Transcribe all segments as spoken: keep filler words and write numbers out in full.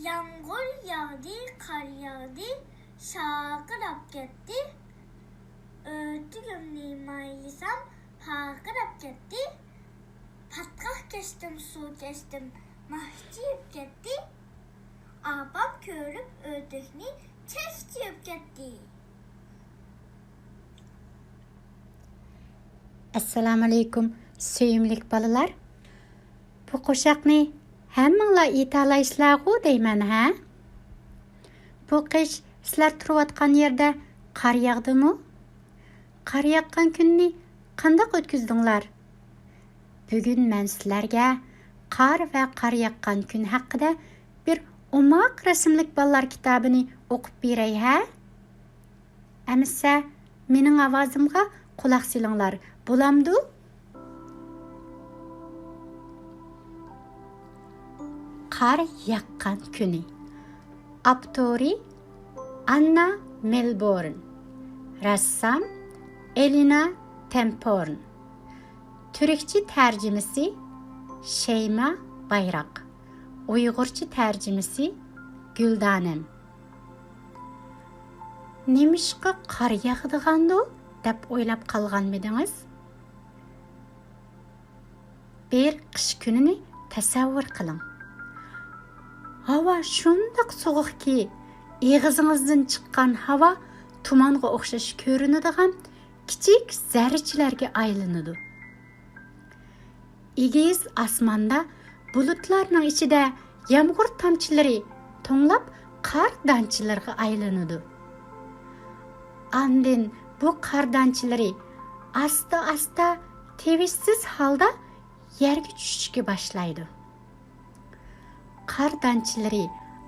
يامغۇر ياغدى، قار ياغدى، شارقىراپ كەتتى. ئۆتۈكۈمنى مايلىسام، پارقىراپ كەتتى. پاتقاق كەچتىم، سۇ كەچتىم، ماھچىيىپ كەتتى. ئاپام كۆرۈپ ئۆتۈكنى، چەكچىيىپ كەتتى. ئەسسالامۇئەلەيكۇم، سۆيۈملۈك بالىلار. بۇ قوشاقنى ھەممىڭلار ئېيتالايسىلەرغۇ دەيمەن، ھە؟ بۇ قىش سىلەر تۇرۇۋاتقان يەردە قار ياغدىمۇ؟ قار ياغقان كۈننى قانداق ئۆتكۈزدۈڭلار؟ بۈگۈن مەن سىلەرگە قار ۋە قار ياغقان كۈن ھەققىدە بىر ئوماق رەسىملىك بالىلار كىتابىنى ئوقۇپ بېرەي، ھە؟ ئەمىسە، مېنىڭ ئاۋازىمغا قۇلاق سېلىڭلار، بولامدۇ؟ قار ياغقان كۈنى. ئاپتورى: ئاننا مېلبورن. رەسسام: ئېلىنا تېمپورن. تۈركچە تەرجىمىسى: شەيما بايراق. ئۇيغۇرچە تەرجىمىسى: گۈلدانەم. نېمىشقا قار ياغىدىغاندۇ دەپ ئويلاپ قالغانمىدىڭىز؟ بىر قىش كۈنىنى تەسەۋۋۇر قىلىڭ. ھاۋا شۇنداق سوغۇقكى، ئېغىزىڭىزدىن چىققان ھاۋا تۇمانغا ئوخشاش كۆرۈنىدىغان كىچىك زەررىچىلەرگە ئايلىنىدۇ. ئېگىز ئاسماندا بۇلۇتلارنىڭ ئىچىدە يامغۇر تامچىلىرى توڭلاپ قار دانچىلىرىغا ئايلىنىدۇ. ئاندىن بۇ قار دانچىلىرى ئاستا-ئاستا تىۋىشسىز ھالدا يەرگە چۈشۈشكە باشلايدۇ. قار دانچىلىرى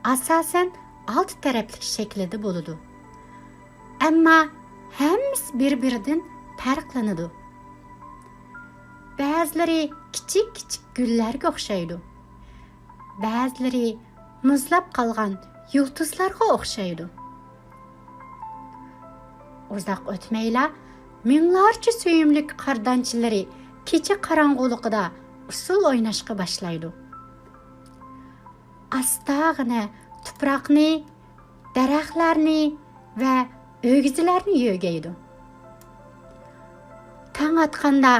ئاساسەن ئالتە تەرەپلىك شەكىلدە بولىدۇ. ئەمما ھەممىسى بىر-بىرىدىن پەرقلىنىدۇ. بەزىلىرى كىچىك-كىچىك گۈللەرگە ئوخشايدۇ. بەزىلىرى مۇزلاپ قالغان يۇلتۇزلارغا ئوخشايدۇ. ئۇزاق ئۆتمەيلا، مىڭلارچە سۆيۈملۈك قار دانچىلىرى كېچە قاراڭغۇلۇقىدا ئۇسسۇل ئويناشقا باشلايدۇ. ئاستاغىنە تۇپراقنى، دەرەخلەرنى ۋە ئۆگزىلەرنى يۆگەيدۇ. تاڭ ئاتقاندا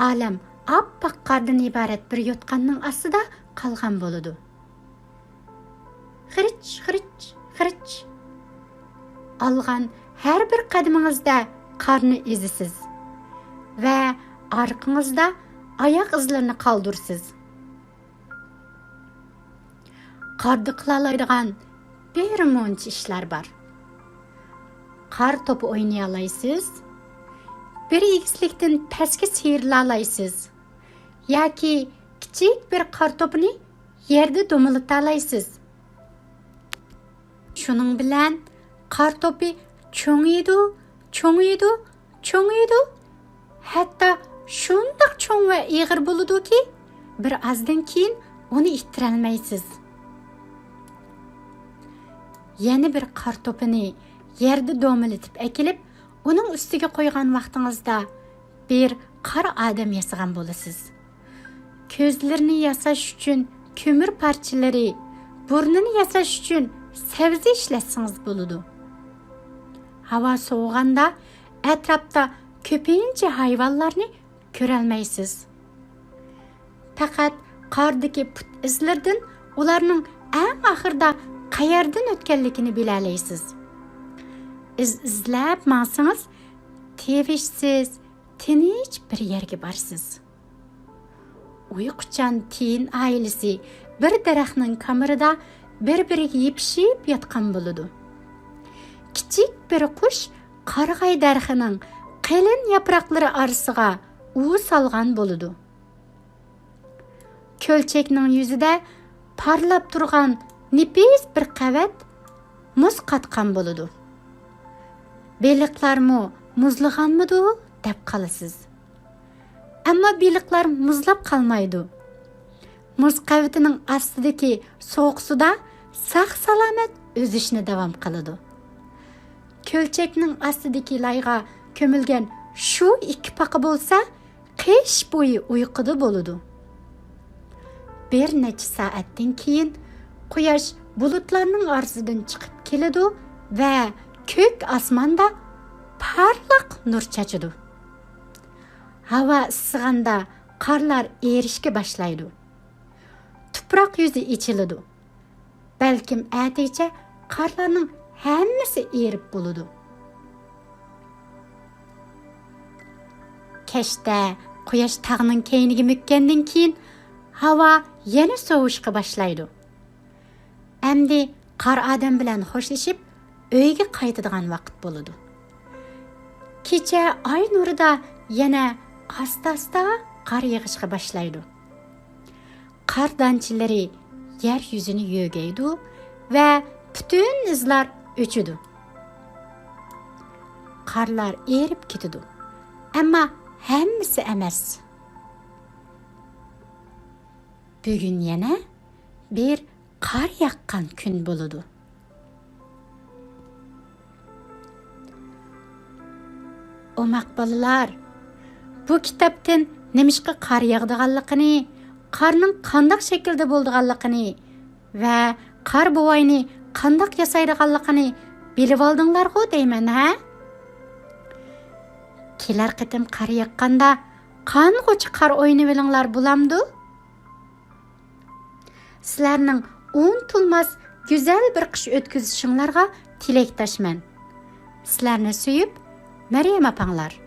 ئالەم ئاپئاق قاردىن ئىبارەت بىر يوتقاننىڭ ئاستىدا قالغان بولىدۇ. خىرىچ، خىرىچ، خىرىچ. ئالغان ھەر بىر قەدىمىڭىزدە قارنى ئېزىسىز ۋە ئارقىڭىزدا ئاياق ئىزلىرىنى قالدۇرىسىز. قاردا قىلالايدىغان بىر مۇنچە ئىشلار بار. قار توپى ئوينىيالايسىز، بىر ئېگىزلىكتىن پەسكە سىيرىلالايسىز ياكى كىچىك بىر قار توپىنى يەردە دومىلىتالايسىز. شۇنىڭ بىلەن قار توپى چوڭىيىدۇ، چوڭىيىدۇ، چوڭىيىدۇ. ھەتتا شۇنداق چوڭ ۋە ئېغىر بولىدۇكى، بىر ئازدىن كېيىن ئۇنى ئىتتىرەلمەيسىز. يەنە بىر قار توپىنى يەردە دومىلىتىپ ئەكېلىپ، ئۇنىڭ ئۈستىگە قويغان ۋاقتىڭىزدا بىر قارا ئادەم ياسىغان بولىسىز. كۆزلىرىنى ياساش ئۈچۈن كۆمۈر پارچىلىرى، بۇرنىنى ياساش ئۈچۈن سەۋزە ئىشلەتسىڭىز بولىدۇ. ھاۋا سوۋۇغاندا ئەتراپتا كۆپىنچە ھايۋانلارنى كۆرەلمەيسىز. پەقەت قاردىكى پۇت ئىزلىرىدىن ئۇلارنىڭ ئەڭ ئاخىرىدا قەيەردىن ئۆتكەنلىكىنى بىلەلەيسىز. ئىز ئىزلەپ ماڭسىڭىز، تىۋىشسىز، تىنچ بىر يەرگە بارىسىز. ئۇيقۇچان تىيىن ئائىلىسى بىر دەرەخنىڭ كامىرىدا بىر-بىرىگە يېپىشىپ ياتقان بولىدۇ. كىچىك بىر قۇش قارىغاي دەرىخىنىڭ قېلىن ياپراقلىرى ئارىسىغا ئۇۋا سالغان بولىدۇ. كۆلچەكنىڭ يۈزىدە پارلاپ تۇرغان نېپىز بىر قەۋەت مۇز قاتقان بولىدۇ. بېلىقلارمۇ مۇزلىغانمىدۇ دەپ قالىسىز. ئەمما بېلىقلار مۇزلاپ قالمايدۇ. مۇز قەۋىتىنىڭ ئاستىدىكى سوغۇق سۇدا ساق-سالامەت ئۈزۈشنى داۋام قىلىدۇ. كۆلچەكنىڭ ئاستىدىكى لايغا كۆمۈلگەن شۇ ئىككى پاقا بولسا، قىش بويى ئۇيقۇدا بولىدۇ. بىر نەچچە سائەتتىن كېيىن قۇياش بۇلۇتلارنىڭ ئارىسىدىن چىقىپ كېلىدۇ ۋە كۆك ئاسماندا پارلاق نۇر چاچىدۇ. ھاۋا ئىسسىغاندا قارلار ئېرىشكە باشلايدۇ. تۇپراق يۈزى ئېچىلىدۇ. بەلكىم ئەتىچە قارلارنىڭ ھەممىسى ئېرىپ بولىدۇ. كەچتە قۇياش تاغنىڭ كەينىگە مۆككەندىن كېيىن، ھاۋا يەنە سوۋۇشقا باشلايدۇ. ئەمدى قار ئادەم بىلەن خوشلىشىپ، ئۆيگە قايتىدىغان ۋاقىت بولىدۇ. كېچە ئاي نۇرىدا يەنە ئاستا-ئاستا قار يېغىشقا باشلايدۇ. قار دانچىلىرى يەر يۈزىنى يۆگەيدۇ ۋە پۈتۈن ئىزلار ئۆچىدۇ. قارلار ئېرىپ كېتىدۇ. ئەمما ھەممىسى ئەمەس. بۈگۈن يەنە بىر قار ياغقان كۈن بولىدۇ. ئوماق بالىلار، بۇ كىتابتىن نېمىشقا قار ياغىدىغانلىقىنى، قارنىڭ قانداق شەكىلدە بولىدىغانلىقىنى ۋە قار بوۋاينى قانداق ياسايدىغانلىقىنى بىلىۋالدىڭلارغۇ دەيمەن، ھە؟ كېلەر قېتىم قار ياغقاندا قانغۇچە قار ئوينىۋېلىڭلار بولامدۇ؟ سىلەرنىڭ ئۇنتۇلماس گۈزەل بىر قىش ئۆتكۈزۈشۈڭلارغا تىلەكداشمەن. سىلەرنى سۆيۈپ، مەريەم ئاپاڭلار.